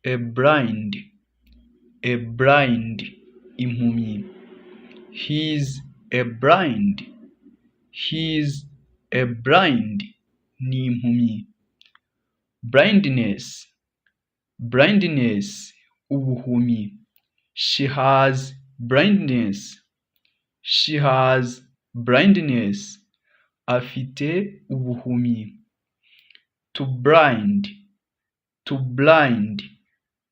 A blind, a blind, impumyi. He is a blind, he is a blind, ni impumyi. Blindness, blindness, ubuhumyi. She has blindness, she has blindness, afite ubuhumyi. To blind, to blind,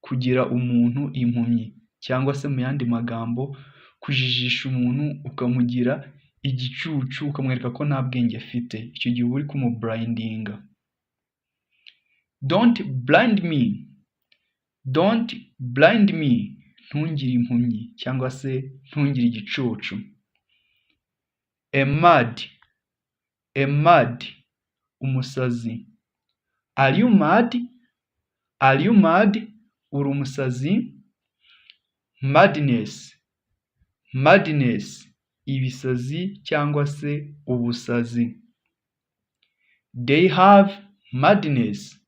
kugira umuntu impumyi cyangwa se mu yandi magambo kujijisha umuntu, ukamugira igicucu, ukamwereka ko nta bwenge afite. Icyo gihe uba uri kumublindinga. Don't blind me, don't blind me, ntungire impumyi cyangwa se ntungire igicucu. A mad, a mad, umusazi. Are you mad? Are you mad? Uri umusazi? Madness, madness, ibisazi cyangwa se ubusazi. They have madness,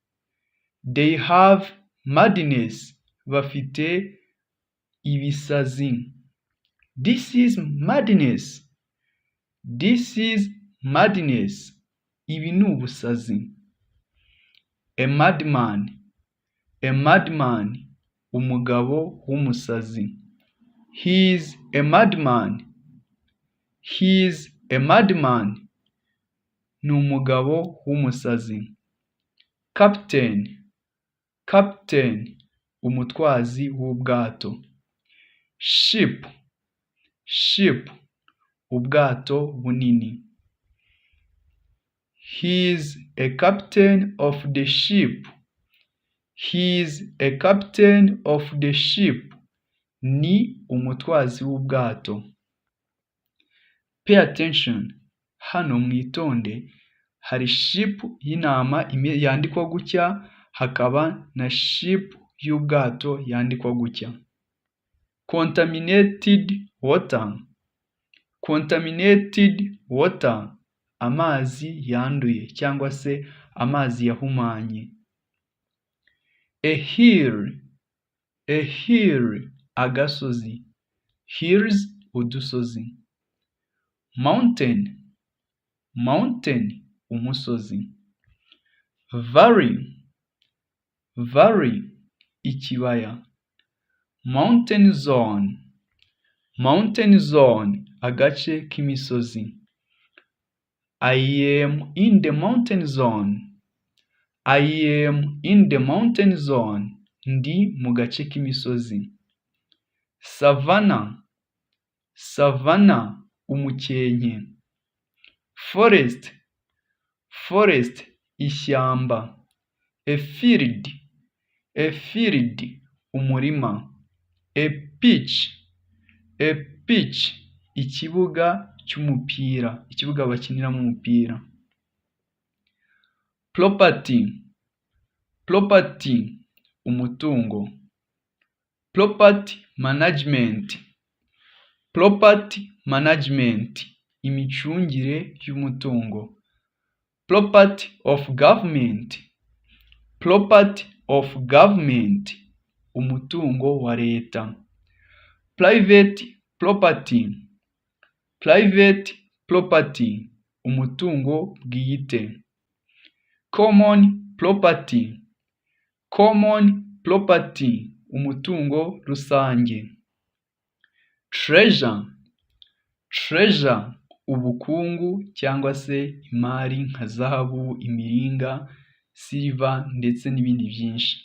they have madness, bafite ibisazi. This is madness, this is madness, ibi ni ubusazi. A madman, a madman, umugabo w'umusazi. He is a madman, he is a madman, ni umugabo w'umusazi. Captain, captain, umutwazi w'ubwato. Ship, ship, ubwato bunini. He is a captain of the ship. He is a captain of the ship. Ni umutwazi w'ubwato. Pay attention. Hano mwitonde, hari sheep y'intama yandikwa gutya, hakaba na ship y'ubwato yandikwa gutya. Contaminated water, contaminated water, amazi yanduye cyangwa se amazi yahumanye. A hill, a hill, agasozi. Hills, udusozi. Mountain, mountain, umusozi. Valley, valley, ikibaya. Mountain zone, mountain zone, agace k'imisozi. I am in the mountain zone. I am in the mountain zone. Ndi mu gace k'imisozi. Savannah, savannah, umukenke. Forest, forest, ishyamba. A field, a field, umurima. A pitch, a pitch, ikibuga cy'umupira, ikibuga bakiniramo umupira. Property, property, umutungo. Property management, property management, imicungire y'umutungo. Property of government, property of government, umutungo wa leta. Private property, private property, umutungo bwite. Common property, common property, umutungo rusange. Treasure, treasure, ubukungu cyangwa se imari nka zahabu, imiringa, silver ndetse n'ibindi byinshi.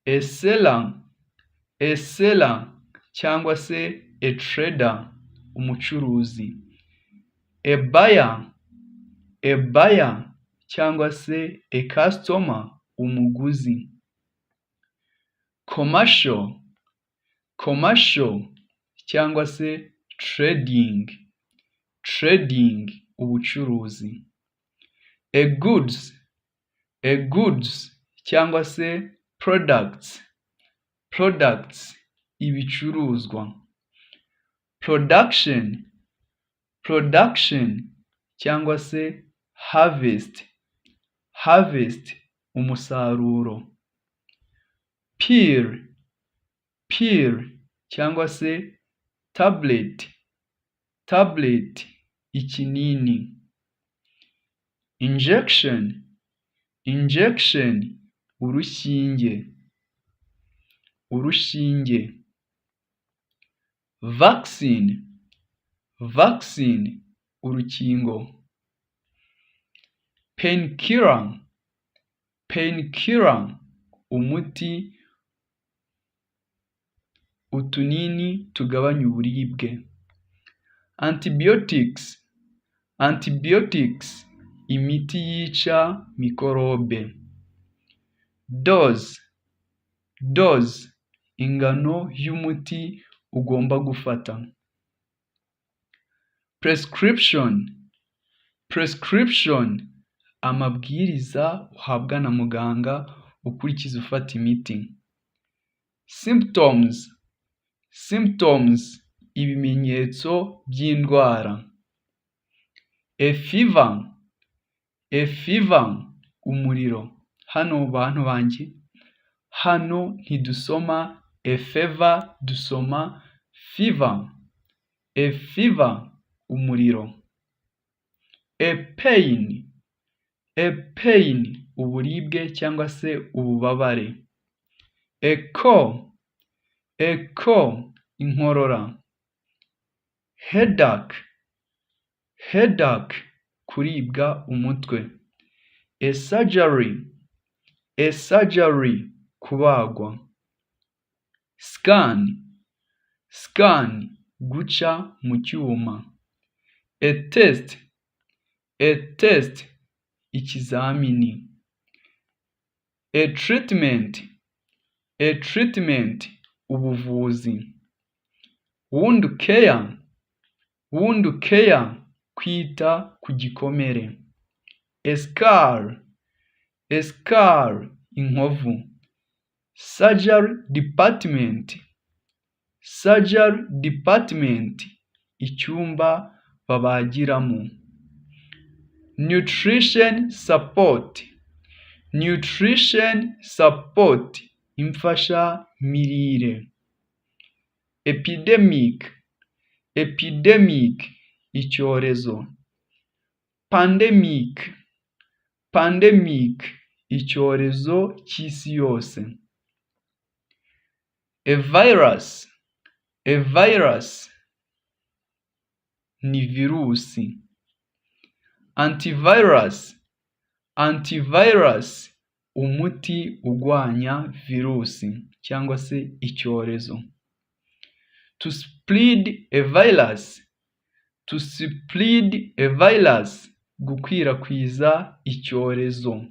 A seller, a seller cyangwa se a trader, umucuruzi. A buyer, a buyer cyangwa se a customer, umuguzi. Commercial, commercial cyangwa se trading, trading, ubucuruzi. A goods, a goods cyangwa se products, products, ibicuruzwa. Production, production cyangwa se harvest, harvest, umusaruro. umusaruro. Pill, pill cyangwa se tablet, tablet, ikinini. Injection, injection, urushinge, urushinge. Vaccine, vaccine, urukingo. Painkiller, painkiller, umuti, utunini tugabanya uburibwe. Antibiotics, antibiotics, imiti yica mikorobe. Dose, dose, ingano y'umuti ugomba gufata. Prescription, prescription, amabwiriza uhabwa na muganga ukurikiza ufata imiti. Symptoms, symptoms, ibimenyetso by'indwara. A fever, a fever, umuriro. Hano bantu banjye, hano ntidusoma a fever, dusoma fever, a fever, umuriro. A pain, a pain, uburibwe cyangwa se ububabare. A cough, a cough, inkorora. Headache, headache, kuribwa umutwe. A surgery, a surgery, kubagwa. Scan, scan, guca mu cyuma. A test, a test, ikizamini. A treatment, a treatment, ubuvuzi. Wound care, wound care, kwita ku gikomere. A scar, a scar, inkovu. Surgery department, surgery department, icyumba babagiramo. Nutrition support, nutrition support, imfashamirire. Epidemic, epidemic, icyorezo. Pandemic, pandemic, icyorezo cy'isi yose. A virus, a virus, ni virusi. Antivirus, antivirus, umuti urwanya virusi cyangwa se icyorezo. To spread a virus, to spread a virus, gukwirakwiza icyorezo.